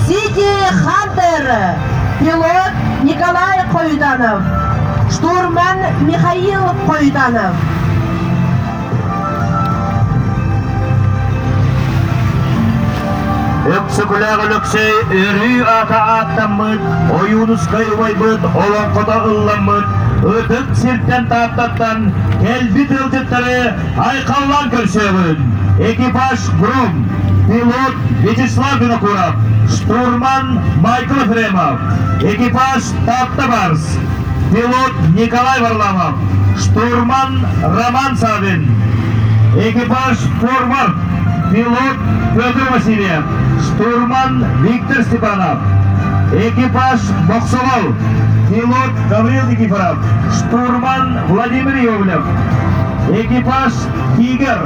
Сити Хантер, пилот Николай Хоютанов, штурман Михаил Хоютанов. Өксөкүлээх Өлөксөй өрүү аата ааттаммыт, Ойуунускай убайбыт олоҥхото ылламмыт ытык сиртэн Тааттаттан кэлбит ыалдьыттары айхаллаан көрсүөҕүн. Экипаж Гром, пилот Вячеслав Винокуров, штурман Майкл Ефремов, экипаж Таатта Барс, пилот Николай Варламов, штурман Роман Савин, экипаж Форвард, пилот Петр Васильев, штурман Виктор Степанов, экипаж Боксовал, пилот Гаврил Никифоров, штурман Владимир Иовлев, экипаж Тигр,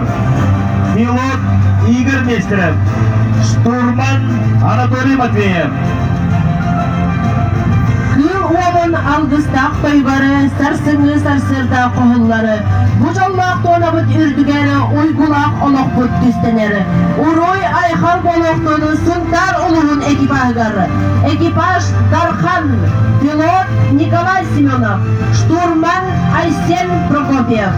пилот Игорь Нестеров, штурман Анатолий Матвеев. Кыыл уолун алгыстаах тойгору, сарсыҥҥы сарсыарда хоһуллары, бу дьоллоох туонабыт үрдүгэр уйгулаах олохпут түстэнэр. Уруй айхал буолуохтун Сунтаар улууһун экипажыгар. Экипаж Дархан, пилот Николай Семенов, штурман Айсен Прокопьев.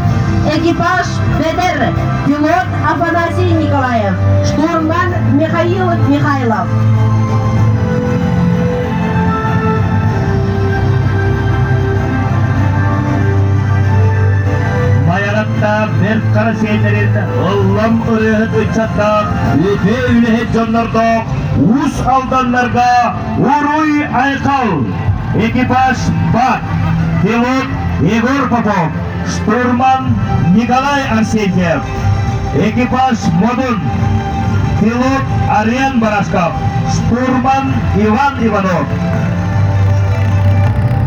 Экипаж Бедер, пилот Афанасий Николаев, штурман Михаил Михайлов. Майаҕатта Бэрт Хара сиэннэрин ыллам ырыаһыт ыччаттаах, үтүө үлэһит дьоннордоох Уус Алданнарга Уруй Айхал! Экипаж БАТ, пилот Егор Попов, штурман Николай Арсентьев, экипаж Модун, пилот Ариан Барашков, штурман Иван Иванов.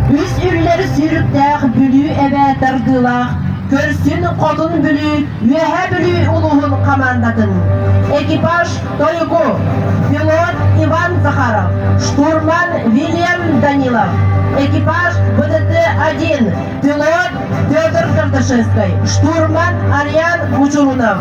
Үс үллэр сүүрүктээх Бүлүү эбэ тардыылаах Көрсүн Хотун Бүлүү Үөһээ Бүлүү улууһун хамаандатын экипаж Тойуку, пилот Иван Захаров, штурман Вильям Данилов, экипаж БДТ-1, пилот Петр Карташевский, штурман Ариан Кучурунов.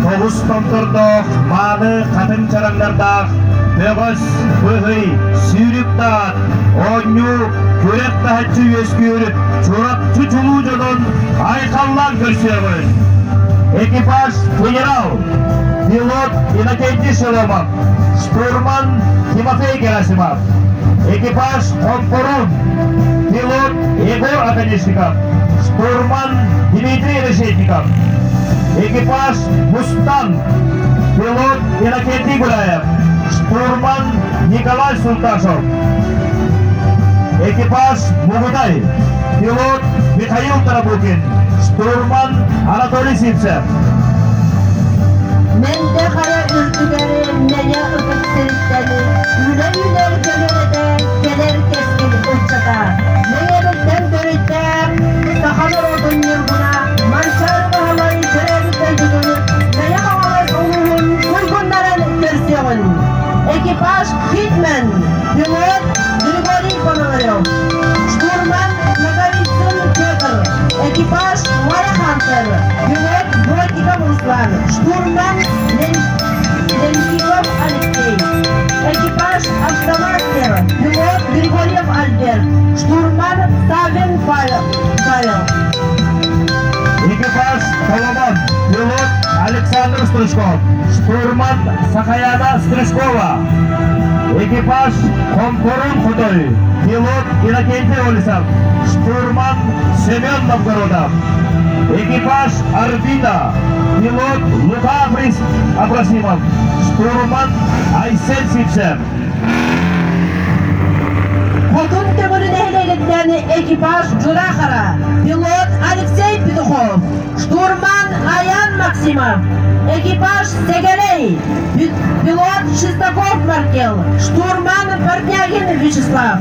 Тоҕус томтордоох, мааны хатыҥ чараҥнардаах, бөҕөс, быһый, сүүрүк таат, оонньуу, күрэх таһыччы үөскүүр Чурапчы чулуу дьонун айхаллаан көрсүөҕүн. Экипаж генерал, пилот Иннокентий Шеломов, штурман Тимофей Герасимов, экипаж Хомпорун, пилот Егор Оконешников, штурман Дмитрий Решетников, экипаж Мустан, пилот Иннокентий Гуляев, штурман Николай Султашев, экипаж Мугутай, пилот Михаил Тарабукин, штурман Анатолий Сивцев. Мэндэ хара үрдүгэри мэҥэ ытык сириттэн үлэ-үлэр көлүөнэтэ кэлэр кэскил ыччата. Мэҥэбилтэн төрүттээх саха норуотун ньургуна Манчаары Баһылай төрөөбүт дойдутун Мэҥэ Хаҥалас улууһун туйгуннарын көрсүөҕүн. Экипаж Хитмен, пилот Григорий Пономарев, штурман Наговицын Петр, экипаж Майя Хантер, пилот Бродников Руслан, штурман Ленкилов Алексей, экипаж Автомастер, пилот Григорьев Альберт, штурман Савин Павел. Экипаж Соломон, пилот Александр Стручков, штурман Сахаяна Стручкова, экипаж Хомпорун Худой, пилот Иннокентий Олесов, штурман Семен Новгородов, экипаж Орбита, пилот Лука Абрасимов, штурман Айсен Сивцев. Хотун Төҥүлү нэһилиэгиттэн экипаж Джурахара, пилот Алексей Петухов, штурман Аян Максимов, экипаж Сегелей, пилот Шестаков Маркел, штурман Портнягин Вячеслав.